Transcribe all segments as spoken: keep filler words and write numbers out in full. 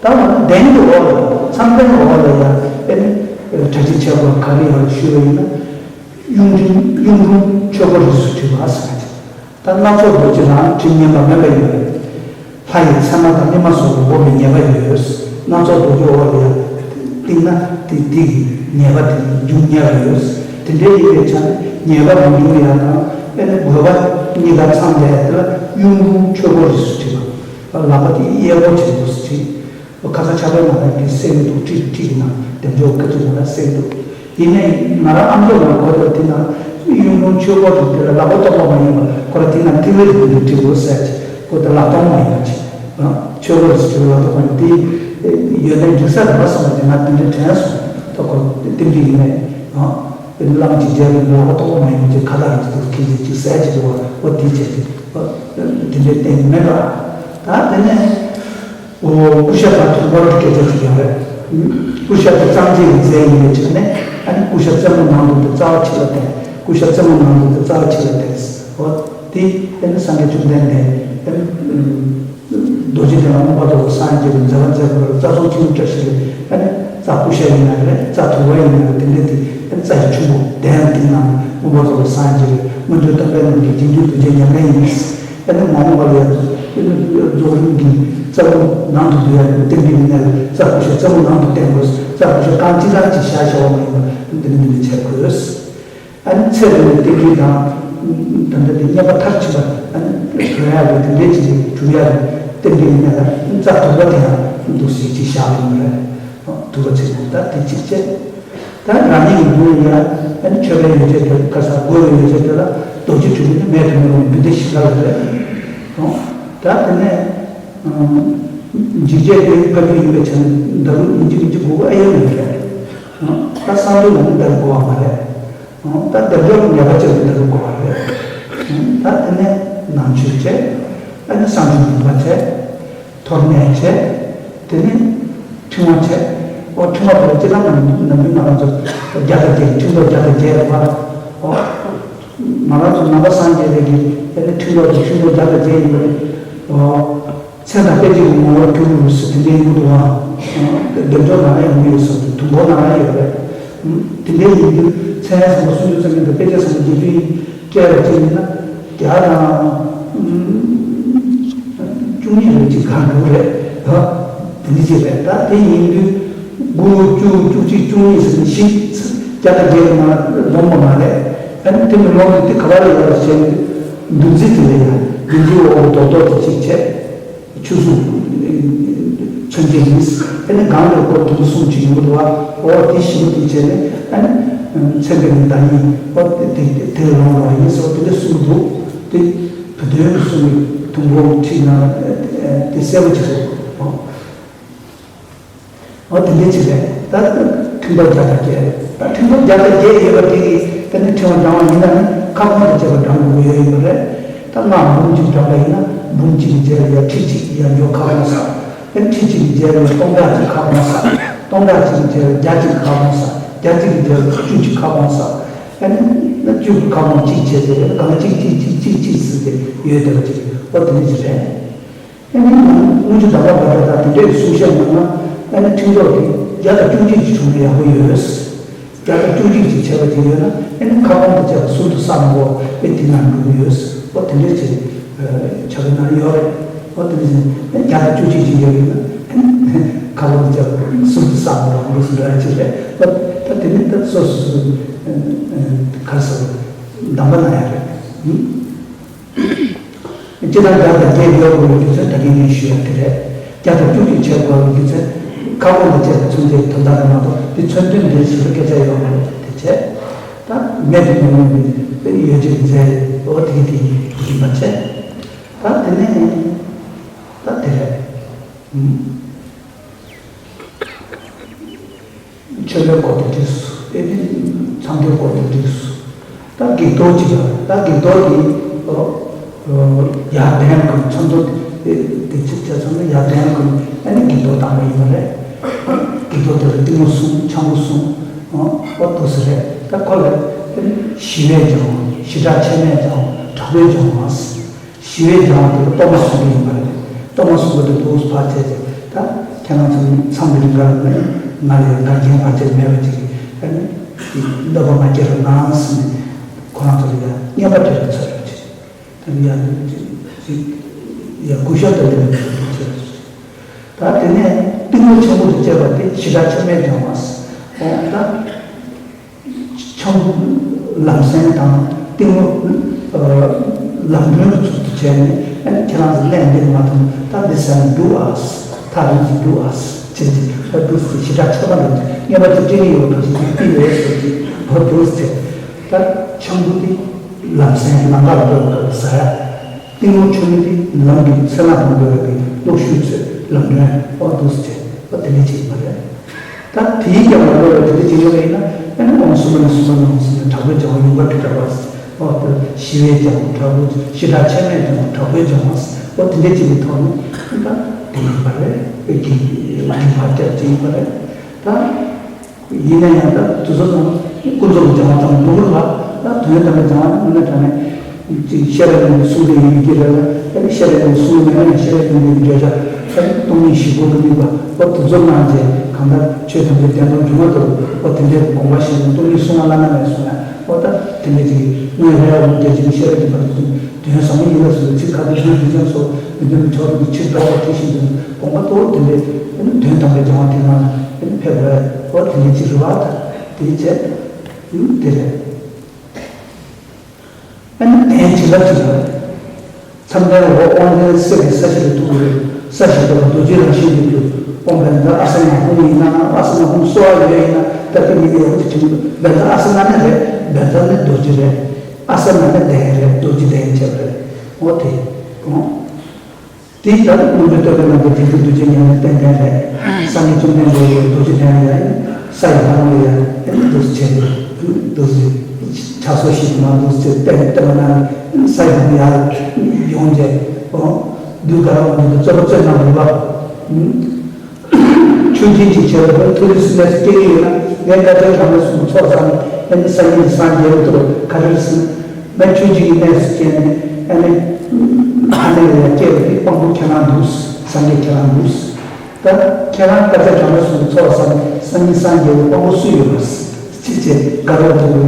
ད་འོ་ན་གདན་གྱི་འོག་ལ་མཚམས་གདན་འོག་ལ་ཡང་ཨེ་ནི་གྲ་སྒྲིག་བྱས་པ་ག་རེ་ཡོད་ཞུས་པ་ཡིན་ན། གཡུང་དྲུང་གཡུང་དྲུང་ཆོས་སྒོ་རིས་སུ་བྲིས་པ་ཟེར་ན། ད་སྣ་ཚོགས་རྡོ་རྗེ་རང་བྲིས་ཉན་པ་མེད་པ་ཡིན་པ་རེད། ལྷ་ཡི་མཚན་མ་དང་སྙེ་མ་སོགས་ལ་འགོད་པའི་ཉེས་པ་ཡོད། སྣ་ཚོགས་རྡོ་རྗེ་འོག་ལ་ཡང་བཏིང་ན་དེ་དེ་གི་ཉེས་པ་དེ་འབྱུང་ཉེན་ཡོད། དེ་འདྲའི་ཡིན་པའི་ཆ་ནས་ཉེས་པ་མི་འབྱུང་ཡ་དང་ཨེ་ནི་དགོས་པ་གཉིས་ཀ་ཚང་བསྡད་དེ་ལ་གཡུང་དྲུང་ཆོས་སྒོ་རིས་སུ་བྲིས་པ། ལག་པ་དེ་གཡས་སྐོར་བྱས་འདུག་སེ་བྲིས། ཁ་སང་ཕྱག་དཔེ་ནང་ལ་དེ་གསལ་གྱི་འདུག་ཁྲིད་ཁྲིད་ཀྱི་ནང་དེ་འཇོག་སྐད་ཆ་ནང་ལ་གསལ་གྱི་འདུག་ཡིན་ནའི་ང་རང་ཨ་མཆོག་ལ་གོ་ཐོས་དེ་ན་གཡུང་དྲུང་ཆོས་སྒོ་དང་དེ་ལ་ལག་པ་སྟོང་པ་མ་ཡིན་པ་ཁོ་ར་དེ་ན་ཏི་ལི་རི་དེ་འདྲ་བྲིས་འདུག་ཟེར་གྱི་ཁོ་དེ་ལག་སྟོང་མ་ཡིན་པ་ཅིག་ཆོས་སྒོ་ཟེར་གྱི་ལག་སྟོང་མ་ཡིན་དེ་ཡོད་ནའི་འགྲིག་ས་རེད་པ་བསམ་པ་དེ་ང་དེ་འདྲ་དྲན་སོང་ད་ཁོ་དེ་འདྲ་ཡིན་ནའི་དེ་ནི་བླ་མ་གཅིག་མཇལ་བའི་ལག་པ་སྟོང་པ་མ་ཡིན་པ་ཅིག་ཁ་ཐག་རིང་དུ་ཁྱེད་ཀྱིས་ཅིག་ཟེར་གྱི་འདུག་བ་ཁོ་དེ་བྱས་ཏེ་དེ་འདྲའི་སྟེང་མེད་པ་ད་དེ་ནས། ཨོ། སྐུ་ཤ་དང་དུ་མར་སྐད་ཆ་ཅིག་ཡོད་རེད། སྐུ་ཤ་དེ་གཙང་བྱེད་ཀྱི་རྫས་ཡིན་པའི་ཆ་ནས་ཨ་ནི་སྐུ་ཤ་རྩེ་མོ་ནང་དུ་དེ་རྩ་བ་ཕྱི་ལ་བསྟན། སྐུ་ཤ་རྩེ་མོ་ནང་དུ་དེ་རྩ་བ་ཕྱི་ལ་བསྟན། ཨོ། དེ་ཨ་ནི་སངས་རྒྱས་བཅོམ་ལྡན་འདས་ཨ་ནི་རྡོ་རྗེ་གདན་ལ་མངོན་པར་རྫོགས་པར་སངས་རྒྱས་པའི་མཛད་པ་མཛད་པ་ལ་རྩ་ཚོགས་ཆེན་པོ་བཀྲ་ཤིས་ལ་ཨ་ནི་རྩ་སྐུ་ཤ་ཡིན་ན་རེད། རྩ་དུ་བ་ཡིན་ན་རེད། དེ་འདྲ་དེ་ཨ་ནི་རྩ་ཡི་ཆུན་པོ་གདན་དེ་ནང་མངོན་པར་རྫོགས་པར་སངས་རྒྱས་པའི་སྔོན་འགྲོའི་སྟོན་པའི་ནང་གི་རྗེས་འཇུག་ཏུ་བྱས་ཉམས་ལེན་ཡིན། ཨ་ནི་མ་འོངས་པ་ལ་ཡང་རྫོགས་རིམ་གྱི་རྩ་བ་ནང་དུ་འདུ་ཡག་གི་རྟེན་འབྲེལ་གྱི་གནས་ལ་རྩ་ཀུ་ཤ་རྩེ་མོ་ནང་དུ་བསྟན་དགོས། རྩ་ཀུ་ཤ་རྐང་གཅིག་རང་གཅིག་བཞག་བཞག་པ་མ་ཡིན་པར་འདི་འདྲ་འདི་འདྲ་བྱེད་དགོས། ཨ་ནི་ཚེ་རིང་བའི་རྟེན་འབྲེལ་དང་ད་ལྟ་དེ་བསྙེན་པ་མཐར་ཕྱིན་པ་ཨ་ནི་གྲོལ་ཡག་གི་རྟེན་འབྲེལ་གྱི་གྲུབ་ཡག་གི་རྟེན་འབྲེལ་གྱི་གནས་ལ་རྩ་དུམ་པ་དེ་ཡང་འདུག་སེ་གཅིག་བཞག་པ་ཡིན་པ་རེད། དུམ་པ་ཚིག་ནས་ད་དེ་གཅིག་བྱས། ད་རང་ཉིད་ཀྱི་མདུན་ལ་ཡང་ཨ་ནི་མཆོད་པའི་ཡོ་བྱད་དེ་ཁ་སང་དགོས་པའི་ཡོ་བྱད་དེ་ལ་རྡོ་རྗེ་དྲིལ་བུ་ནི་མེད་དུ་མི་རུང་བའི་རྒྱུ་འདི་ཞིག་ལ་རེད། ད་དེ་ནས་འཇིགས་བྱེད་དེ་ཕ་རྒྱུད་ཡིན་པའི་ཆ་ནས་འདི་རུ་ཡིན་གཅིག་མིན་གཅིག་དགོས་པ་ཨེ་ཡོད་མེད་རེད། ད་གསང་འདུས་ལ་ནི་འདི་རུ་དགོས་པ་མ་རེད། ད་བདེ་མཆོག་ལ་ངེས་པ་ཅན་དུ་འདི་རུ་དགོས་པ་རེད། ད་དེ་ནས་ནང་མཆོད་བྱས། ཨ་ནི་གསང་འདུས་ལུང་པ་བྱས། ཐོར་མེད་བྱས། དེ་ནས་ཕྲེང་བ་བྱས། ཨོ་ཕྲེང་བ་དེ་ལ་སྤྱིར་བཏང་ནམ་ནམ་རྒྱུན་ང་རང་ཚོ་བརྒྱ་དང་བརྒྱད་ཕྲེང་རྡོག་བརྒྱ་དང་བརྒྱད་རེད་པ། ཨོ། ང་རང་ཚོ་ནང་པ་སངས་རྒྱས་པའི་གི་ཨ་ནི་ཕྲེང་རྡོག་དེ་ཕྲེང་རྡོག་བརྒྱ་དང་བརྒྱད་ཡིན་པ་རེད། ཨོ། མཚན་དང་དཔེ་བྱད་ཀྱི་ངོ་བོར་གྱུར་པའི་ལུགས་སྲོལ་དེ་འདྲ་ཡིན་གྱི་འདུག་ཨང་། བདེ་མཆོག་ནང་ལ་ཡང་ཡོད་ས་དེ་དུམ་བུ་ནང་ལ་ཡོད་རེད། དེ་འདྲ་ཡིན་དུས་མཚན་བཟང་པོ་སུམ་ཅུ་རྩ་གཉིས་དང་དཔེ་བྱད་བཟང་པོ་བརྒྱད་ཅུ་ཡིན་སྤྲད་པ་ཅིག་ཡིན་ན་བརྒྱ་དང་བཅུ་གཉིས་རེད་ཅིག་གང་འདུག་རེད་ད། དེ་འདྲ་ཅིག་རེད་ད། དེ་ཡིན་དུས་དགུ་བཅུ་བཅུ་གཅིག་བཅུ་གཉིས་ཟེར་ནས་བཞི་བརྒྱ་དང་བརྒྱད་ཀྱི་ནང་ལ་ལོངས་པ་མ་རེད། ཨ་ནི་དེ་མི་ལོངས་དུས་དེ་ག་པར་ཡོད་རེད་ཟེར་ན་འདུ་འཛི་དེ་ལ་ཡང་འདུ་འཛིའི་འོག་ཏུ་རྡོག་རྡོག་དེ་གཅིག་བྱས། ཆུ་གཟུགས་མཚོན་བྱེད་ཡིན། ཨ་ནི་གང་ལ་སྐོར་དུམ་བུ་གསུམ་ཅིག་ཡོང་གི་འདུག་བ། འོ་དེ་ཞིབ་མོ་དེ་བྱས་ནས་ཨ་ནི་མཚན་དཔེ་ནི་བདག་ཉིད་འོ་དེ་དེ་དེ་ལ་ལོངས་པ་ཡིན་ཟེར་བ་དེ་འདྲ་གསུངས་འདུག་དེ་བུ་སྟོན་གྱིས་གསུངས་པའི་དུམ་བུ་ཁྲིད་ན་དེ་གསལ་པོ་ཅིག་རེད། འོ། འོ་དེ་འདྲ་ཅིག་རེད། ད་ཕྲེང་རྡོག་བརྒྱ་དང་བརྒྱད་རེད། ད་ཕྲེང་རྡོག་བརྒྱ་དང་བརྒྱད་ཡོད་པ་དེ་གིས་དེ་ནི་ཕྲེང་བ་བགྲང་བ་ཡིན་ན་ནི་ཁ་སྐོང་དང་བཅས་པ་བགྲང་དགོས་ཀྱི་ཡོད་ཡིན་པ་རེད། ད་སྔགས་འབུམ་གཅིག་བགྲང་པ་ཡིན་ན་འབུམ་གཅིག་གི་རྗེས་ལ་ཡང་ཁྲི་གཅིག་ཡང་འཇོག་ཁ་སྐོང་ས། ཨེ་ཁྲི་གཅིག་གི་རྗེས་ལ་ཡང་སྟོང་ཕྲག་གཅིག་ཁ་སྐོང་ས། སྟོང་ཕྲག་གཅིག་གི་རྗེས་ལ་བརྒྱ་གཅིག་ཁ་སྐོང་ས། བརྒྱ་གཅིག་གི་རྗེས་ལ་བཅུ་གཅིག་ཁ་སྐོང་ས། ཨེ་ན་བཅུ་གི་ཁ་སྐོང་གཅིག་བྱས་ཏེ་ཨེ་ན་གང་གཅིག་གཅིག་གཅིག་གཅིག་གཅིག་ཟེར་ཏེ་ཡོད་བསྡད་པ་ཅིག་འོ་དེ་འདྲ་ཅིག་རེད། ཨ་ནི་ཡང་དངུལ་ཆུ་དམ་པ་བྷ་དྲ་དང་དེ་འདྲའི་གསུང་བཤད་གནང་ན་ཨ་ནི་ཁྲིམས་ཐོག་གི་བརྒྱ་དང་བཅུ་གཅིག་ཅིག་བྱུང་ན་ཡག་པོ་ཡོད། བརྒྱ་དང་བཅུ་གཅིག་ཅིག་བྱས་པ་དེ་ཡོད་ན་ཨ་ནི་ཁ་སྐོང་དང་བཅས་པ་ཟུར་དུ་བསགས་མི་དགོས་པའི་དེ་ན་འགྲོ་གི་ཡོད། ཨོ་དེ་འདྲའི་ཅིག་ཆ་གི་ན་ཡོད་རེད། ཨོ་དེ་འདྲའི་ཅིག་བརྒྱ་དང་བཅུ་གཅིག་ཅིག་ཡོད་ཡིན་ན་ཨ་ནི་ཁ་སྐོང་དང་བཅས་པ་ཟུར་དུ་བསགས་མི་དགོས་པ་འདྲ་ཅིག་རེད། ཨོ་ད་དེ་ནི་ད་སོ་སོ་སོ་ག་རེ་ཟེར་གདམས་པ་གནང་ཡ་རེད། སྤྱིར་བཏང་བརྒྱ་དང་བརྒྱད་ཡོད་དགོས་པའི་རྒྱུ་མཚན་ད་གིན་ངས་ཞུས་པ་དེ་རེད། བརྒྱ་དང་བཅུ་གཅིག་བྱེད་དགོས་པའི་རྒྱུ་མཚན་ཁ་སྐོང་དང་བཅས་པའི་མཚོན་བྱའི་དོན་དག་རེད་མ་གཏོགས་འདི་མཚོན་དོན་འདིར་ཞིབ་ཏུ་སྐད་ཆ་ཡོད་མ་རེད་དེ་བྱས། ད་མེད་དུ་མི་རུང་བའི་ཡོ་བྱད་མཛད་འོ་དེ་དེ་ཡིན་པ་བྱས། ད་དེ་ནས་ད་དེ་རེད། མཆོད་པའི་སྐོར་དེ་འགྲིགས་སོང་། ཨེ་ནི་མཚམས་སྦྱོར་སྐོར་དེ་འགྲིགས་སོང་། ད་བགེགས་གཏོར་གཅིག་ལ་ད་བགེགས་གཏོར་དེ་ཨོ་ཡར་ལྡན་གྱི་མཚམས་སྦྱོར་དེ་དེ་ཚིག་བྱས་ཙང་ན་ཡར་ལྡན་གྱི་ཨ་ནི་བགེགས་གཏོར་བཏང་བ་ཡིན་པ་རེད། བགེགས་གཏོར་དེ་ལ་གཏི་མུག་གསུམ་ཆང་པོ་གསུམ་ཨོ་ཨོ་ཏོ་སི་རེད། ད་ཁོ་ལ་ཨེ་ནི་ཞི་བས་སྦྱང་བ་ཞི་དྲག་ཆད་མེད་སྦྱང་བ་དྲག་པོས་སྦྱང་བ། ཞི་བས་སྦྱང་བ་དེ་ལ་གཏོར་མ་གསུམ་པོ་ཡིན་པ་རེད། གཏོར་མ་གསུམ་པོ་དེ་འདུག་སེ་ཕར་བྱས་ཏེ་ད་ ཁྱེད་རང་ཚོ་མཚམས་ཀྱི་རིང་ག་ལ་ནས་ང་ལ་ཡང་འགལ་རྐྱེན་བར་ཆད་མེད་པ་ཅིག་ཨ་ནི་གནོད་པ་མ་སྐྱེལ་རོགས་གནང་ཟེར་ནས་ཁོ་རང་ཚོ་ལ་ཡང་རྔན་པ་སྤྲད་པའི་ཚོད་རེད་ཅེས། དེ་ནས་ཡང་ཅིག་ཡང་གུས་ཞབས་དང་ལྡན་པའི་ཚོད་རེད། ད་དེ་ནས་གཏིང་མོ་ཆེན་པོ་དང་བཅས་པ་དེ་ཞི་དྲག་ཆེན་མོས་སྦྱང་བ། འོ་ད། ཆང་ལམ་སེང་དང་གཏིང་མོ། ལམ་སྒྲོན་གྱི་ཚུལ་དུ་བྱས་ནས་ཨ་ནི་ཁྱེད་རང་ཚོ་ཀླད་འདི་མ་ཐོན་ད་འདི་ཟེར་ན་འདུག་ཨ། ཐག་རིང་ཅིག་འདུག་ཨ། ཅེས་ཀྱི་ད་འདུག་ཟེར་ཞེ་དྲག་ཆགས་པ་འདུག་རྔན་པ་དེ་སྤྲད་ཀྱི་ཡོད་པ་ཞིག་ཅིག་ཏི་ཡོད་ཟེར་གྱི་བོ་འདུག་ཟེར། ད་ཆང་བུ་དེ་ལམ་སེང་ལམ་ཁ་ལ་འགྲོ་དགོས་ཟ་ཡ། གཏིང་མོ་ཆུང་ངུ་དེ་ལམ་གྱི་ཚེ་ན་འགྲོ་དགོས་པའི་གློག་ཤུགས་ཚོས་ལམ་སྒྲོན་འོ་འདུག་ཟེར་བྱས་འོ་དེ་འདྲ་ཅིག་ཡིན་པ་རེད། ད་དེའི་རྒྱབ་ལ་ལོ་ལ་དེ་འདྲ་ཅིག་ཡོད་པ་ཡིན་ན་ཨ་ནི་ཨོཾ་སུམ་མ་ཎི་སུམ་མ་ཎི་ཨོཾ་སུམ་མ་ཎི་དྲག་པོའི་སྦྱང་བ་ཡུངས་ཀར་དྲི་བྲལ་བ། ཨོ་དེ་ཞི་བའི་སྦྱང་བ་དྲག་པོ་ཞི་དྲག་ཆེན་མོའི་སྦྱང་བ་དྲག་པོའི་སྦྱང་བ་ཨོ་དེ་འདྲ་ཅིག་གི་ཐོག་ནས་ད་དེ་ཡིན་པ་རེད། དགེ་དགེ་བ་སྐྱབས་ཅིག་ཡིན་པ་རེད། ད། ཡིན་ན་ཡང་ད་དུས་ཚོད་ཙམ་ཀུན་རྫོབ་ཀྱི་སྦྱང་བ་ཙམ་མི་འདུག་ལ་ད་དོན་དམ་པའི་སྦྱང་བ་ནི་དངོས་གནས་དྲང་གནས་ཅིག་བཤད་པ་ནི་གསུང་གི་ཡོད་ཀྱི་རེད་ལ་ཨ་ནི་བཤད་པ་ནི་གསུང་མེད་ན་ཡང་བཤད་པ་ནི་བརྗོད་བྱ་ཨ་ནི་སྟོང་ཉིད་བཞི་པོ་གི་དམིགས་པ་འོ་དེ་ཚོ་གནང་རྗེས་གང་ལྟར་ཆོས་ཐམས་ཅད་བདེན་སྟོང་སྒྱུ་མ་ལྟ་བུ་འོ་དེ་འདྲའི་དགོངས་པ་བཞེས་ནས་སྟོང་ཉིད་གསུང་བ་བླ་ན་མེད་གསུང་ན་འོ་ད་དེ་འདྲ་ཅིག་དངོས་རེ་བ་རྒྱ་ཆེན་གྱི་བཤད་པ་ཡིན་པ་དེ་ཚོ་དོན་ཟབ་མོ་ཡིན་ལ་སོགས་ཚིག་ཁ་དེ་ཚོའི་དུས་ཀྱང་སོགས་མི་འདོན་པའི་ཕྱོགས་དེ་ཕྱིར་ལྡོག་པ་དེ་བཞིན་དུ་དགོངས་པ་རྟོགས་དེ་འདྲའི་དོན་དམ་པའི་སྦྱང་བ་དེ་ནང་ཕེབས་དགོས་འོ་དེ་འདྲའི་ཅིག་རེད་བ། ད་དེ་བྱས། དེ་རེད། ཨ་ནི་གདན་བྱིན་རླབས་ཅིག་ལ། མཚམས་ལྡན་འོག་དབང་ལྡན་གསེར་གྱི་ས་གཞི་ལ་ཐུག་དགོས། ས་གཞི་དེ་ལ་རྡོ་རྗེ་རང་བཞིན་གྱིས་འདུག་དབང་བན་ད་ཨ་ས་ན་ཧུང་ཡིན་ན་ཨ་ས་ན་ཧུང་གསོལ་བ་ཡོད་ཡིན་ན་ད་ལྟ་མི་ཡོད་ཅིག་བྱིན་བན་ད་ཨ་ས་ན་ནི་རེད། བན་ད་ནི་རྡོ་རྗེ་རེད། ཨ་ས་ན་ནི་གདན་རེད། རྡོ་རྗེ་གདན་བྱས་པ་རེད། འོ་དེ། འོ། དེ་ལྟར་མངོན་པའི་བསྟོད་པའི་ནང་དུ་དེ་ཚོ་འདུ་བྱེད་ཉམས་ལེན་ཏན་ཏན་རེད། སངས་རྒྱས་བཅོམ་ལྡན་འདས་ཀྱི་རྡོ་རྗེ་གདན་ལ་ཡང་ས་ཡི་ལྷ་མོ་ལ་ཡང་འདུ་བྱེད་འདུ་བྱེད་ཕྱག་སོ་ཞིག་མ་འདུ་བྱེད་བསྟན་བསྟན་པ་ན་ས་ཡི་ལྷ་མོ་ཡར་ཡོང་རྗེས་ཨོ་བདུད་དགའ་རབ་འདུད་དུ་རྩོད་པ་རྩོད་གནང་རུང་བ། ཆོས་ཁྲིད་ཅིག་བྱས་པ་དང་ཐུགས་རྗེ་སུ་ལས་སུ་སྐྱེ་གི་ཡོད་ན་ངས་བཀའ་ཆོས་གྲངས་མེད་གསུམ་ཚོགས་བསགས་ནས་ཨེ་ནི་སངས་རྒྱས་སངས་རྒྱས་ཐུབ་ག་རེ་ཟེར་ན་ཆོས་ཅིག་གི་གནས་སུ་སྐྱེས་ནས་ཨེ་ནི་ཕ་ནས་ལ་སྐྱེས་པ་དེ་དཔང་པོ་ཁྱེད་རང་འདུག་སངས་རྒྱས་ཁྱེད་རང་འདུག་ད་ཁྱེད་རང་བཀའ་ཆོས་གྲངས་མེད་གསུམ་ཚོགས་བསགས་ནས་སངས་རྒྱས་སངས་རྒྱས་ཀྱི་དཔང་པོ་སུ་ཡོད་པ་ཅི་བྱེད་དགའ་རབ་ཏུ་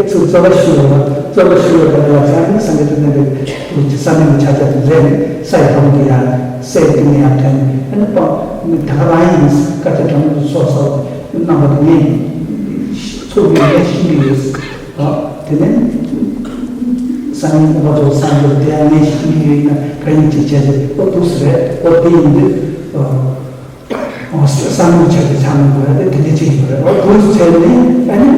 ཚུར་རྩོད་པ་ཞུ་བ་རྩོད་པ་ཞུ་བ་དང་ལ་སངས་རྒྱས་སངས་རྒྱས་དེ་ནས་ཐུགས་ཀྱི་བསམ་ཡས་ཀྱི་ཕྱག་རྒྱ་དེ་མཛད་ནས་ས་ཡི་ལྷ་མོ་དེ་ཡང་སའི་གཏིང་ནས་ཡར་ཐོན་ནས་ཨ་ནི་དཔང་ད་ག་རང་ཡིན་བཀའ་ཆོས་གྲངས་མེད་ཚོགས་བསགས་རྣམ་པ་དེ་ངས་ཚོགས་ཀྱི་ངས་ཤེས་ཀྱི་ཡོད། དེ་ནས་སངས་རྒྱས་མངོན་པར་རྫོགས་སངས་རྒྱས་དེ་ཡང་ངས་ཤེས་ཀྱི་ཡོད་ན་ག་ཡིན་ཅིག་བྱས་ཏེ་ཨོ་འདུག་སེ་རེད་ཨོ་དེ་ཡིན་དུས། བསམ་བློ་ཆགས་ཏེ་ཆགས་མི་དགོས་ཡ་དེ་དེ་འདྲ་ཅིག་ཡོད་རེད། འོ་དུས་ཚོད་ནི་ཨ་ནི་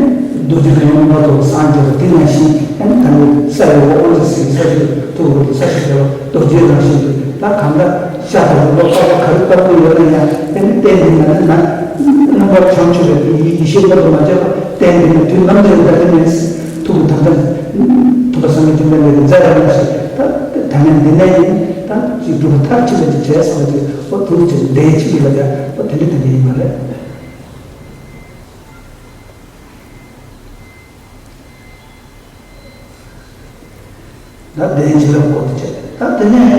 རྡོ་རྗེ་གདན་མ་གཏོགས་སངས་རྒྱས་པ་དེ་ནང་བཞིན་ཨ་ནི་ད་ནི་ས་ཡི་འོག་དབང་ཆ་ཟེར་ས་ཞིག་ཐུག་འོ་ས་ཞིག་དེ་ལ་རྡོ་རྗེ་རང་བཞིན་དུ་ད་གང་ལྟར་ཤ་དང་རུས་པ་ཁ་ཁ་ག་རེ་བཏབ་ཀྱི་ཡོད་ན་ཡང་ཨ་ནི་རྟེན་འདི་ན་ནི་ན་རྣམ་པར་བྱང་ཆུབ་པའི་ཡེ་ཤེས་མངོན་དུ་མ་བྱས་པ་རྟེན་འདི་ན་དུས་ནམ་དུ་ཡང་ད་དེ་ནས། ཐུགས་ཀྱི་དམ་བཅའ་ཐུབ་པ་སངས་རྒྱས་བཅོམ་ལྡན་འདས་ཀྱིས་མཛད་པ་ནང་བཞིན་ད་ད་ནི་འདི་ནས་ཡིན་ད་ཅིག་སྒྲུབ་པ་མཐར་ཕྱིན་པ་ཅིག་བྱས་སོང་ཅིག་ཨོ་ཐུགས་ཀྱི་བདེ་ཆེན་གྱི་ལ་ཡ་ཨོ་དེ་འདྲ་དེ་འདྲ་ཡིན་པ་རེད། ད་བདེན་བྱིན་རླབས་སྐོར་དུ་བྱས། ད་དེ་ནས་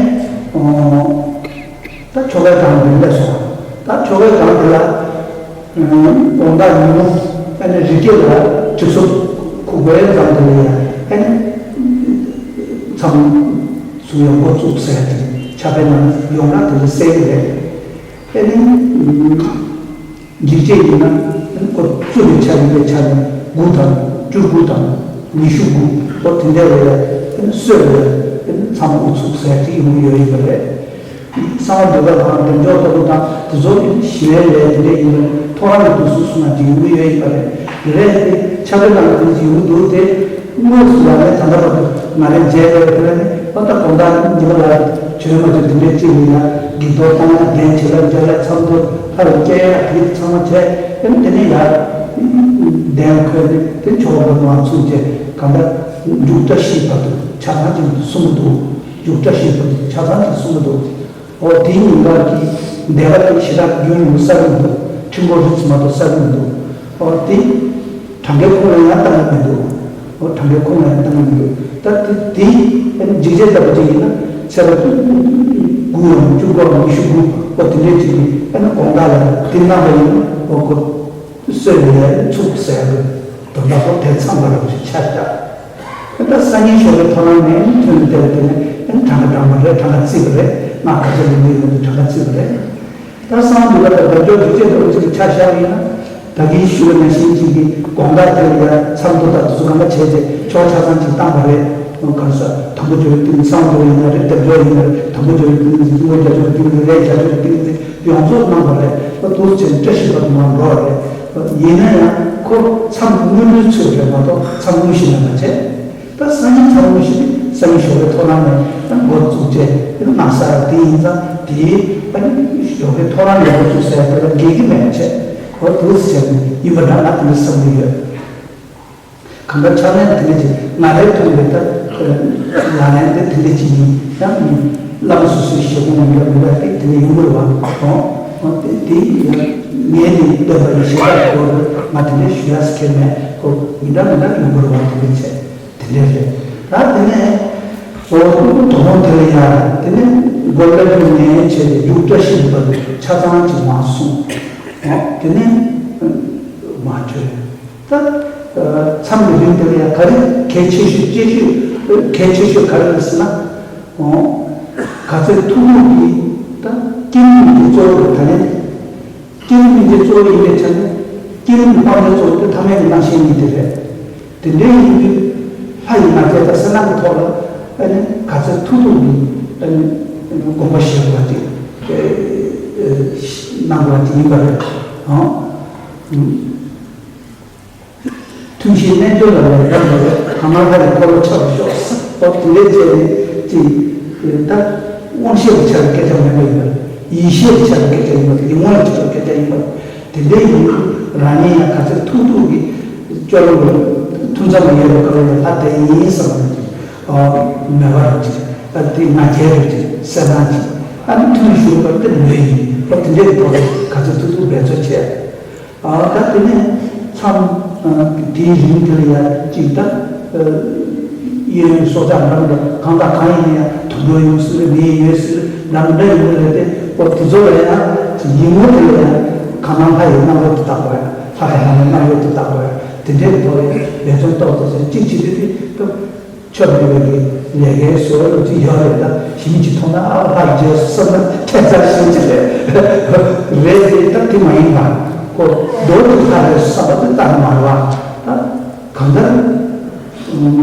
ད་ཆོ་གའི་གྲངས་དེ་སླེབས་སོང་། ད་ཆོ་གའི་གྲངས་དེ་ལ་དགོང་དག་ཉིན་མོ་ཨ་ནི་རི་སྐེད་ལ་གྲིབ་སོ་ཁུག་པའི་ཙམ་དེ་ལ་ཡང་ཨ་ནི་མཚམས་སུ་ཡང་འགོ་བཙུགས་ཟེར་ཏེ་ཕྱག་དཔེ་ནང་ཡོང་ན་དེ་ལ་གསལ་གི་རེད། ཨ་ནི། འཇིགས་བྱེད་ཡིན་ན་ཁོ་བཙུགས་པའི་ཆ་ཡིན་པའི་ཆ་ནས་དགུ་དང་བཅུ་དགུ་དང་ཉི་ཤུ་དགུ་ཁོ་དེ་འདྲ་བའི་སྲོད་ལ་མཚམས་དབུ་ཚུགས་ཟེར་གྱི་ཡོང་གི་ཡོད་ཡིན་པ་རེད། གསང་བ་འདུས་པ་དང་འདེམས་སྦྱོར་ལྟ་བུ་དང་དེ་ཚོ་ནི་ཞི་བའི་ལས་དེ་འདྲ་ཡིན་པ་ཐོ་རངས་ཀྱི་དུས་སུ་གསུངས་ན་འགྲིག་གི་ཡོད་ཡིན་པ་རེད། དེ་རེད་དེ་ཆབ་དཔལ་ནང་ལ་དེ་འདྲ་ཡོང་གི་འདུག་སྟེ། དངོས་སུ་ལ་ལས་ད་ལྟ་བར་དུ་ང་རང་མཇལ་ཡོད་པ་ནི་ཨ་ད་དགོང་དག་ཉི་མ་ལ་བྱོན་མ་བྱོན་དེ་འདྲའི་ཅིག་ཡིན་ན་འགྲིག་མདོག་བཏང་ན་གདན་བྱེད་ལ་མཇལ་ལ་མཚམས་སུ་ལྷ་ལ་སྐྱེལ་ཡ་དེ་ཚང་མ་བྱས་ཨ་ནི་དེ་ནས་ཡར་གདན་ཁོལ་ནས་དེ་ཆོ་ག་མང་ཚུགས་བྱས་གང་ལྟར་མཇུག་བཀྲ་ཤིས་བར་དུ་ཆ་ཚང་ཅིག་གསུང་གི་འདུག་མཇུག་བཀྲ་ཤིས་བར་དུ་ཆ་ཚང་ཅིག་གསུང་གི་འདུག་འོ་དེའི་ཉིན་ག་གི་འདས་པ་དེ་ཞེ་དྲག་རྒྱུན་རིང་པོ་ས་རིང་འདུག་ཁྲིམས་སྐོར་རིགས་མ་གཏོགས་ས་རིང་འདུག་འོ་དེ་གྲངས་ཀའི་ཁོངས་ལ་ཡང་བཏང་གི་མི་འདུག་འོ་གྲངས་ཀའི་ཁོངས་ལ་ཡང་བཏང་གི་མི་འདུག་ད་དེ་དེ་འཇིགས་བྱེད་ལྟ་བུ་ཅིག་ཡིན་ན་ཚེ་རབས་དགུ་ཡང་བཅུ་དགུའམ་ཉི་ཤུ་དགུ་ ཨོ་དེ་འདྲའི་ཅིག་གིས་ཨ་ནི་དགོང་དག་ལ་དེ་གནང་བ་ཡིན། ཨོ་ཁོ་གསོས་ནས་ཚུགས་ཟེར་གི་དོན་དག་ཐོག་དེ་མཚམས་ལ་རོགས་ཞིག་ཆ་བཞག་ད་སང་ཉིན་ཞོགས་པའི་ཐོག་ལ་ངས་ཐོན་བསྡད་དེ་ནས་གྲངས་ཀ་འགྲངས་པ་རེད། གྲངས་ཀ་བརྩིས་པ་རེད། ང་ག་ཚོད་ལ་ཡོད་ཡོད་འདུག་གྲངས་ཀ་བརྩིས་པ་རེད། ད་སང་འདི་ག་ད་བདག་ཅག་འཇུག་བྱེད་དུ་ཅིག་ཆ་བཞག་ཡིན་ན། ད་གིན་ཞུ་བ་ནང་བཞིན་ཅིག་གིས་དགོང་དག་དེ་ལ་ཡང་མཚམས་འདུ་དང་དེ་ཚོ་གང་ག་བྱས་ཏེ་ཕྱོགས་ཆ་ཚང་ཅིག་བཏང་བ་རེད། གང་ཟག་དང་པོ་འཇོག་པའི་སྟེང་མཚམས་འདུ་ཡིན་ན་རེད། རྒྱབ་ཕྱོགས་ཡིན་ན་རེད། དང་པོ་འཇོག་པའི་སྟེང་དངོས་རྒྱབ་ཕྱོགས་སྟེང་རེད། རྒྱབ་ཕྱོགས་སྟེང་རེད། ཡོངས་རྫོགས་གནང་བ་རེད། ད་དུས་ཚོད་བཀྲ་ཤིས་པ་མ་འགྲོ་བ་རེད། ཡིན་ན་ཡང་ཁོ་མཚམས་དངོས་གྲུབ་ཚོད་རེད་མ་གཏོགས་མཚམས་དངོས་གཞི་ལ་མ་བྱས། ད་སང་ཉིན་མཚམས་དངོས་གཞི་དེ་སང་ཉིན་ཞོགས་པའི་ཐོ་རངས་ནས་འགོ་བཙུགས་བྱས་གནང་ས་དེ་ཡིན་ཙང་། དེ་ཨ་ནི་ཞོགས་པའི་ཐོ་རངས་ནས་འགོ་བཙུགས་ཟེར་དེ་ལ་འགལ་གྱི་མེད་བྱས། ཁོ་དུས་ཚོད་ནས་ཡིན་པ་འདྲ་ང་དེ་འདྲ་བསམ་གྱི་ཡོད། གང་ལྟར་ཕྱག་ལེན་དེ་འདྲ་ཅིག་ང་རའི་ཐོག་ནས་ད་ལག་ལེན་དེ་དེ་འདྲ་ཅིག་ཡིན། ཡང་བླ་མ་སོ་སོའི་ཞལ་སྐྱོན་ཡིན་པ་མི་འདྲ་དེ་དེ་འདྲ་ཡོང་དགོས་པ་དང་། དེ་དེ་ཡང་ངས་དེ་བསྟན་པ་ཡི་ཞེ་དྲག་གི་སྐོར་དུ་ང་དེ་འདྲ་ཞུ་ཡག་ཟེར་མཁན་མེད། ཁོ་མི་འདྲ་མི་འདྲ་ཡོང་དགོས་པ་དེ་འདྲ་བྱས། དེ་འདྲ་རེད། ད་དེ་ནས་ཨོ་དོ་དོ་དེ་ལ་ཡ་དེ་ནས་མགོ་ལ་རྒྱུ་ནས་བྱས་ཏེ་རྒྱུ་བཀྲ་ཤིས་པ་ཆ་ཚང་ཅིག་མ་སོང་། ཨོ་དེ་ནས་མ་བྱོས། ད་མཚམས་ཀྱི་རིང་དེ་ལ་ཡ་ག་རེ་གལ་ཆེ་ཤོས་གལ་ཆེ་ཤོས་གལ་ཆེ་ཤོས་ག་རེ་རེད་ཟེར་ན། ཨོ་ག་ཚོད་ཐུབ་ཐུབ་ཀྱིས་ད་སྐྱེ་དམན་གྱི་གཙོ་བོ་ད་ནས། བསྐྱེད་རིམ་སྨིན་བྱེད་གཙོ་བོ་ཡིན་པའི་ཆ་ནས། བསྐྱེད་རིམ་སྤང་བྱ་གཙོ་བོ་དེ་ཐ་མལ་གྱི་རྣམ་ཤེས་ཉིད་དེ་རེད། དེ་འདྲའི་ཡིན་དུས། ལྷ་ཡི་ང་རྒྱལ་དང་གསལ་སྣང་གི་ཐོག་ལ་ཨ་ནི་ག་ཚོད་ཐུབ་ཐུབ་ཀྱིས་ཨ་ནི་དགོངས་པ་བཞེས་དགོས་པ་ཅིག་གནང་དགོས་པ་ཅིག་ཡིན་པ་རེད། ཨང་། ཐུན་བཞིའི་རྣལ་འབྱོར་ལ་ལས་རབ་ལ་ལས་ཐ་མལ་ལྷ་ཡི་འཁོར་ལོ་ཆགས་པར་ཤོག་ཟེར་བ་དེ་འདྲའི་བྱས་ནས་ཅིག་ད་དབང་ཤེས་ཀྱི་ཆ་ལ་སྐད་ཆ་མེད་པ་ཡིན་པ། ཡིད་ཤེས་ཀྱི་ཆ་ལ་སྐད་ཆ་ཡིན་པ། ཡིད་ངོ་ཡི་ཆ་ལ་སྐད་ཆ་ཡིན་པ། དེ་འདྲའི་ཡིན་དུས་རང་ཉིད་ཡང་ག་ཚོད་ཐུབ་ཐུབ་ཀྱིས་སྐྱོ་ལོ་ལ་ཐུན་མཚམས་ལ་ཡོད་པའི་སྐབས་ལ་ལྷ་དེ་ཡིན་བསམ་པ་ཅིག་མོས་པ་རེད་ཅིག་ད་དེ་ང་རྒྱལ་རེད་ཅིག་གསལ་སྣང་ཅིག་ཨ་ནི་ཐུན་ལ་ཞུགས་པ་དེ་ལོས་ཡིན་པ། དེ་འདྲའི་ཐོག་ལ་ག་ཚོད་ཐུབ་ཐུབ་འབད་རྩོལ་བྱས། ཨ་ད་དེ་ནས་མཚམས་དེའི་རིང་དེ་ལ་ཡ་གཅིག་ད་གཡས་གཡོན་སྲོག་ཆགས་འདྲ་མི་འདྲ་གང་དང་གང་ཡིན་ན་ཡང་དུད་འགྲོ་ཡོང་སྲིད་རེད། མི་ཡོད་སྲིད་རེད། འདྲ་མི་འདྲ་ཡོང་གི་རེད་དེ། ཨོ་དེ་ཚོ་ལ་ཡང་ཡིད་ངོ་དེ་ལ་ཡང་གང་ན་ལྷ་ཡི་རྣམ་རོལ་དུ་བཏགས་པ། ལྷ་དང་ལྷ་མོའི་རྣམ་རོལ་དུ་བཏགས་པ། དེ་འདྲའི་ཐོག་ལ་འབད་བརྩོན་ཏོག་ཙམ་བྱས། གཅིག་བྱེད་དུས་དེ་སྐབས། ཆོས་མེད་པའི་ལས་ཀའི་བཟོ་འདྲ་ཅིག་ཡོད་རེད། ད་ཞི་མི་གཅིག་མཐོང་ན་ཨ་ལྷ་རྒྱལ་བསམ་ན་ཁྱད་མཚར་ཞིག་ཅིག་རེད། རེད་དེ་ད་དེ་མ་ཡིན་པ། ཁོ་མདོར་དུ་ལྷ་རེད་བསམ་པ་དེ་ལྟར་མ་རེད་པ། ད་གང་ལྟར་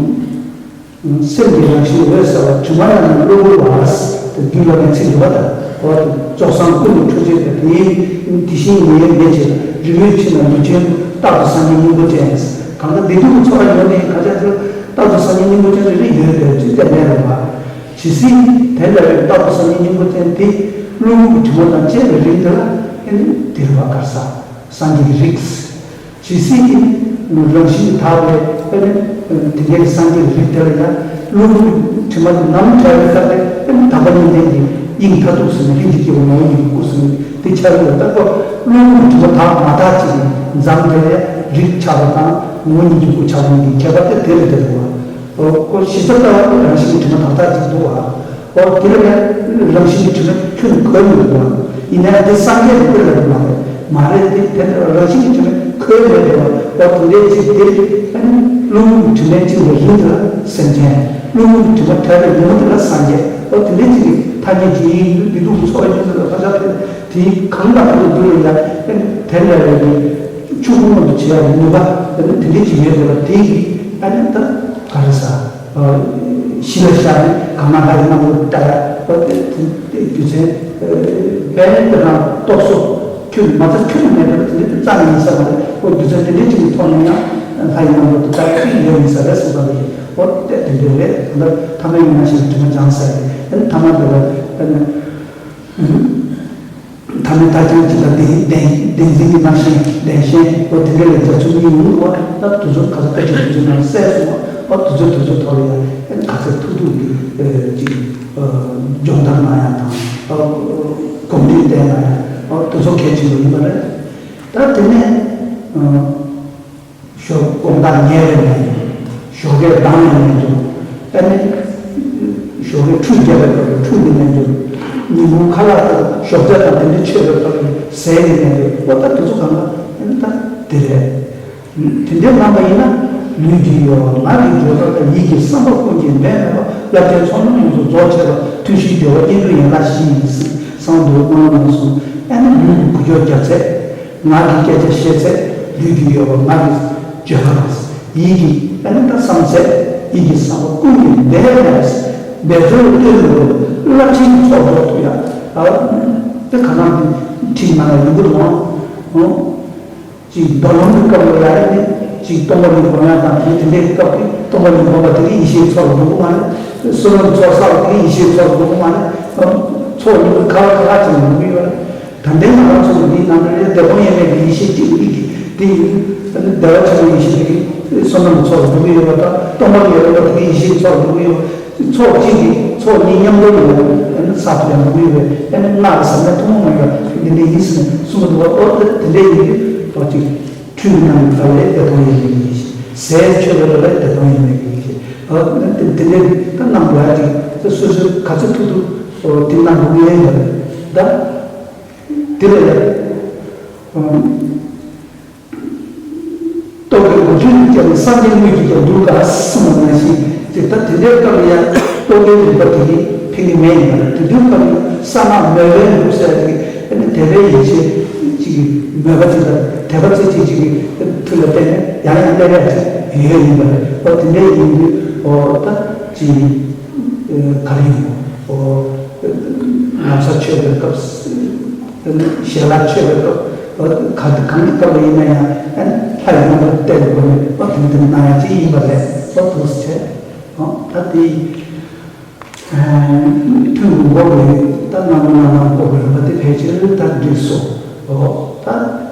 སེམས་ཀྱི་རང་བཞིན་འོད་གསལ་བ། དྲི་མ་ཡང་ན་གློ་བུར་བ། དེ་རྒྱུད་བླ་མའི་ཚིག་འདུག་པ། ད་འོ་དེ་རྫོགས་སངས་སྐུ་ནི་འཕྲོ་བཅད་པའི། དེ་དེ་བཞིན་ཉིད་ཡོད་མེད་ཅེས། རི་བོའི་ཕྱི་ན་ལུས་ཅན་རྟག་ཏུ་སངས་རྒྱས་སྙིང་པོ་ཅན། གང་ལྟར་བདེ་སྡུག་གི་ཚོགས་པ་ཡོད་ནས་ག་ཅག་ཚོ། རྟག་ཏུ་སངས་རྒྱས་སྙིང་པོ་ཅན་རེ་རེ་ཡོད་དེ་ཅི་གཏན་གཏན་རེད་པ། ཇི་སྲིད་དེ་འདྲ་བའི་རྟག་ཏུ་སངས་རྒྱས་སྙིང་པོ་ཅན་དེ་གློ་བུར་གྱི་དྲི་མ་དང་བཅས་པའི་རིགས་དེ་ལ་ཨེ་ནི་དེ་རེད་པ། ག་རེ་ཟ། སངས་རྒྱས་ཀྱི་རིགས། ཇི་སྲིད་ཀྱི་རང་བཞིན་དག་པའི་ཨེ་ནི་དེ་འདྲའི་སངས་རྒྱས་ཀྱི་རིགས་དེ་ལ་ཡང་གློ་བུར་གྱི་དྲི་མ་དེ་ནམ་བྲལ་བའི་སྐབས་དེ་ཨེ་ནི་དག་པ་གཉིས་ལྡན་གྱི་དབྱིངས་མཐར་ཐུག་ཟེར་ནས་ལྷན་ཅིག་སྐྱེས་པའི་ངོ་བོ་ཉིད་ཀྱི་སྐུ་ཟེར་ནས་དེ་ཆགས་ཡོད། ད་ཁོ་གློ་བུར་གྱི་དྲི་མ་དག་མ་དག་ཅིག་གི་མཚམས་དེ་ལ་རིགས་ཆགས་པ་དང་ངོ་བོ་ཉིད་ཀྱི་སྐུ་ཆགས་པ་གཉིས་ཀྱི་ཁྱད་པར་དེ་དེ་ལ་དེ་རེད་པ། ཁོ་གཞི་རྩ་ལྟ་བུ་རང་བཞིན་གྱི་དྲི་མ་དག་དག་ཅིག་འདུག་པ། འོ་དེ་ལ་ཡང་རང་བཞིན་གྱི་དྲི་མ་ཁྱོན་ནས་གོས་མི་འདུག་པ། ཡིན་ནའང་དེ་སངས་རྒྱས་ཀྱི་དཔེ་ལ་མ་རེད། མ་རེད་དེ། དེ་ལྟར་རང་བཞིན་གྱི་དྲི་མ་གོས་མེད་པ། འོ་དེ་འདྲའི་ཅིག་དེ་ཨ་ནི་གློ་བུར་གྱི་དྲི་མའི་དབྱིངས་ལ་རིང་དེ་ལ་སེམས་ཅན། གློ་བུར་གྱི་དྲི་མ་བྲལ་བའི་ཉིན་མོ་དེ་ལ་སངས་རྒྱས། འོ་དེ་འདྲའི་ཅིག་གི་ཐ་སྙད་ཅིག་ཡིན། བདེ་སྡུག་གི་ཚོགས་པ་ཡོད་ཚད་ལ་ཕ་ཤ་དེ་དེའི་གང་དང་གང་དུ་འདུ་ལ་ཡ་ཨ་ནི་དེ་འདྲ་བའི་ཆུ་བུར་མང་དུ་བྱེད་ཡ་གི་ནུས་པ་དེ་འདྲའི་ཅིག་ཡོད་དེ་ལ། དེ་གི་ཨ་ནི་ད་ག་རེ་ཟ། གཞི་ལ་བཞག་ནས་གང་ན་ལྷ་ཡི་རྣམ་རོལ་ལྟ་ཡ། འོ་དེ་དེ་རྒྱུ་མཚན་དཔེ་དེ་རང་རྟོགས་སོ། ཁྱོད་མ་ཚད་ཁྱོད་མེད་པར་དེ་འདྲ་དེ་རྩ་ནས་ཡིན་ས་མ་རེད། འོ་རྒྱུ་མཚན་དེ་འདྲའི་ཅིག་གི་ཐོག་ནས་ཡང་ལྷ་ཡི་རྣམ་རོལ་དུ་ལྟ་ཡ་ཅིག་ཡོད་མིན་ས་རེད་བསམ་པ་རེད། འོ་དེ་དེ་འདྲ་རེད། ད་ལྟ་ཐ་མལ་ཡིན་ན་ཞིག་དྲི་མ་སྦྱངས་ས་རེད། ཨ་ནི་ཐ་མལ་དེ་ལ་ཨ་ནི། ཐ་མལ་མཐའ་རྐྱང་གཅིག་དང་བདེན་བདེན་བདེན་འཛིན་གྱི་རྣམ་ཤེས་བདེན་ཞེན། འོ་དེ་འདྲ་ལ་རྒྱ་མཚོ་གཉིས་ཡོང་བ། ད་དུས་ཚོད་ག་ཚོད་ལྟ་ཅི་དུས་ཚོད་ནང་གསལ་སོང་བ། འོ་དུས་ཚོད་དུས་ཚོད་ཐོག་ལ་ཡང་ཨ་ནི་ག་ཚོད་ཐུབ་ཐུབ་ཀྱིས་ཅིག་སྦྱོང་བརྡར་གནང་ཡ་དང་། གོམས་འདྲིས་བསྟེན་གནང་ཡ། འོ་དུས་ཚོད་གལ་ཆེན་པོ་ཡིན་པ་རེད། ད་དེ་ནས། ཞོགས་དགོང་དག་ཉལ་བའི་རྣལ་འབྱོར། ཞོགས་ཀས་ལྡང་བའི་རྣལ་འབྱོར། ཨ་ནི་ཞོགས་ཀས་ཁྲུས་བརྒྱབ་པའི་སྐབས་ལ་ཁྲུས་ཀྱི་རྣལ་འབྱོར། ཉིན་གུང་ཁ་ལག་དང་ཞོགས་ཇ་དང་དེ་འདྲ་མཆོད་པའི་སྐབས་ལ་ཟས་ནི་མེད་པས། ཨོ་ད་དེ་ཚོ་གང་ག་ཨ་ནི་ད་དེ་རེད། དེ་འདྲའི་ལངས་པ་ཡིན་ན་ལུས་ཀྱི་ཡོལ་བ་ངག་གི་བརྗོད་པ་དང་ཡིད་ཀྱི་བསམ་པ་ཀུན་གྱི་འབྲས་མེད་པ། རླབས་ཆེན་ཚོགས་རྣམས་ཡོངས་སུ་རྫོགས་བྱེད་པ། ཐུགས་བཞེད་བདེ་བ་སྙིང་པོའི་ཡན་ལག་བཞི་ཡིན་ཟེར་གསང་འདུས་སྨོན་ལམ་ནང་གསུངས། ཨ་ནི་ལུས་ཀྱི་འགུལ་སྐྱོད་རྒྱག་ཚད། ངག་གི་སྐད་ཆ་བཤད་ཚད། ལུས་ཀྱི་ཡོལ་བ་ངག་གི་བརྗོད་པ་དང་། ཡིད་ཀྱི་ཨ་ནི་ད་བསམ་ཚད། ཡིད་ཀྱི་བསམ་པ་ཀུན་གྱི་འབྲས་མེད་པ། འབད་རྩོལ་བརྟན་པོ་རླབས་ཆེན་ཚོགས་རྫོགས་ཐུབ་ཡ། ཨ་དེ་ག་ནང་དེ་ཁྲིད་ན་ཡོང་གི་འདུག་ཨང་། ཅིག་མདོ་ལམ་གྱི་སྐབས་ལ་ཡ་ཨ་ནི་ཅིག་སྟོང་པ་ཉིད་སྒོམ་ཡ་དང་དེ་དེ་འདྲའི་སྐབས་ཀྱི་སྟོང་པ་ཉིད་སྒོམ་པ་དེ་གི་ཡེ་ཤེས་ཚོགས་ལ་འགྲོ་གི་མ་རེད། བསོད་ནམས་ཚོགས་བསགས་པ་དེ་གི་ཡེ་ཤེས་ཚོགས་ལ་འགྲོ་གི་མ་རེད། ཚོགས་ཉིད་ཁ་བ་ཁ་ཁ་ཅིག་ལ་འགྲོ་གི་ཡོད་རེད། ད་ལྟའི་ང་རང་ཚོ་འདིའི་ནང་ལ་བདེ་སྟོང་དབྱེར་མེད་ཀྱི་ཡེ་ཤེས་གཅིག་གཉིས་ཀྱི་དེ་ཡིན། བདེ་བ་ཆེན་པོའི་ཡེ་ཤེས་དེ་གི་བསོད་ནམས་ཀྱི་ཚོགས་སུ་འགྲོ་གི་ཡོད་པ་དང་། སྟོང་པ་ཉིད་རེད་པ་དེ་གི་ཡེ་ཤེས་ཀྱི་ཚོགས་སུ་འགྲོ་གི་ཡོད་པ། ཚོགས་གཅིག་གི་ཚོགས་གཉིས་མཉམ་དུ་ཡོད་པ་ས་དེ་ལ་འགྲོ་གི་ཡོད་པས། ཨ་ནི་སྔགས་ཀྱི་ཟབ་གནད་ཐུན་མོང་མ་ཡིན་པ་འདི་འདྲ་ཡིན་ཟེར་ནས་གསུངས་འདུག་པ། ཨོ་དེ་དེ་འདྲ་ཡིན་དུས་ཨོ་ཅིག་ཁྲུས་ཀྱི་ནང་གི་ཐབས་ལས་བདེ་སྟོང་དབྱེར་མེད་ཀྱི་ཡེ་ཤེས། ཟས་མཆོད་པའི་ཐབས་ལས་བདེ་སྟོང་དབྱེར་མེད་ཀྱི་ཡེ་ཤེས། ཨོ་དེ་དེ་འདྲ་ད་གནང་དགོས་ཡ་ཅིག་ད་སོ་སོས་ག་ཚོད་ཐུབ་ཐུབ་ཨོ་དེ་གནང་དགོས་ཀྱི་ཡོད་རེད། ད། དེ་ལ་ཡང་། རྟོག་གེའི་འགུལ་སྐྱོད་ཀྱིས་ཀྱང་སངས་རྒྱས་དངོས་ཀྱིས་ཀྱང་འདུལ་དཀའ་གསུངས་པ་ནང་བཞིན་ཅིག་ད་དེ་འདྲའི་སྐབས་ལ་ཡང་རྟོག་གེའི་རིག་པ་དེ་གིས་ཕན་གྱི་མེད་ཡིན་པ་རེད། དེ་དུས་སྐབས་ལ་གསང་སྔགས་མོས་པའི་ལུགས་ཟེར་ཡ་དེ་གིས་ཨ་ནི་དད་པའི་ཡིད་ཆེས་ཅིག་གིས་མོས་པ་ཅིག་དང་དད་པ་ཅིག་ཅིག་ཅིག་གི་མཐུ་ལ་བརྟེན་ནས་ཡང་ཡང་སླེབས་ཡ་ཅིག་ཡོད་ཡིན་པ་རེད། ཨོ་དེ་འདྲའི་ཡིན་དུས་ཨོ་ད་ཅིག་ག་རེ་ཡིན་ནོ། ཨོ། ན་བཟའ་མཆོད་པའི་སྐབས། ཞལ་ལག་མཆོད་པའི་སྐབས། ག་གང་གི་སྐབས་ལ་ཡིན་ན་ཡང་ལྷ་ཡི་རྣམ་པར་བལྟས་པའི་སྒོ་ནས་ཨོ་དེ་འདི་གནང་ཡ་ཅིག་ཡིན་པ་རེད། ཨོ་དེ་འདྲ་བྱས། ཨོ་ད་དེ་ཐུན་མོང་པོ་གི་ད་གནང་མ་གནང་གནང་དགོས་པའི་རིམ་པ་དེ་ཕལ་ཆེར་ད་འགྲིག་སོང་། ཨོ་ད་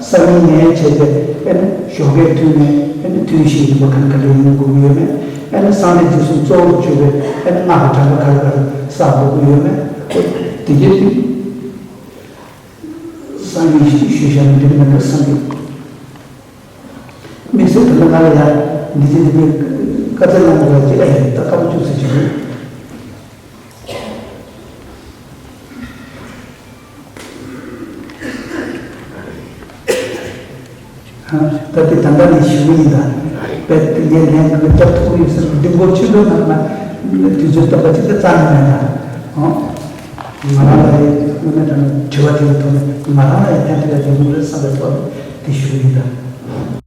སང་ཉིན་ནས་བྱས་ཏེ་ཨ་ནི་ཞོགས་ཀའི་ཐུན་ནས་ཨ་ནི་ཐུན་བཞིའི་རིམ་པ་ག་འདྲ་ག་འདྲ་ཡིན་དགོས་ཀྱི་ཡོད་མེད། ཨ་ནི་གསང་གནས་འདི་གསུམ་གཙོ་བོར་གྱུར་པའི་ཨ་ནི་སྔགས་ཀྱི་གྲངས་ཀ་ག་རེ་ག་རེ་བསགས་དགོས་ཀྱི་ཡོད་མེད། དེ་གྱད་དེ་སང་ཉིན་ཞུས་བཞག་ན་འགྲིག་མེད་པ་བསམ་གྱི། དམིགས་བསལ་དུ་ང་ལ་ཡང་འདི་བྱེད་འདི་བྱེད་བཀའ་སྩལ་གནང་དགོས་ལ་ཅི་ལ་ཡིན་ད་སྐར་མ་བཅུ་ཙམ་ཞིག་ཡོད། ད་ལྟའི་ད་ལྟ་ནས་ཞུ་གི་ཡིན་ད། དཔེ་དེ་ངས་ལན་གི་རྒྱབ་ཐུབ་ཡོད་ཟེར་འདི་མགོ་ཆེན་པོའི་ནང་ན་དུས་ཚོད་སྟོན་པ་ཅིག་ད་རྩ་ནས་མེད་ད། ང་རང་ལ་ཡི་དངོས་གནས་དྲང་གནས་དྲི་བ་དེའི་ཐོག་ནས་ང་རང་ལ་ཡི་ཕན་ཐོགས་ཡ་དེ་མོ་རེད་བསམ་པའི་ཐོག་ནས་དེ་ཞུ་གི་ཡིན་ད།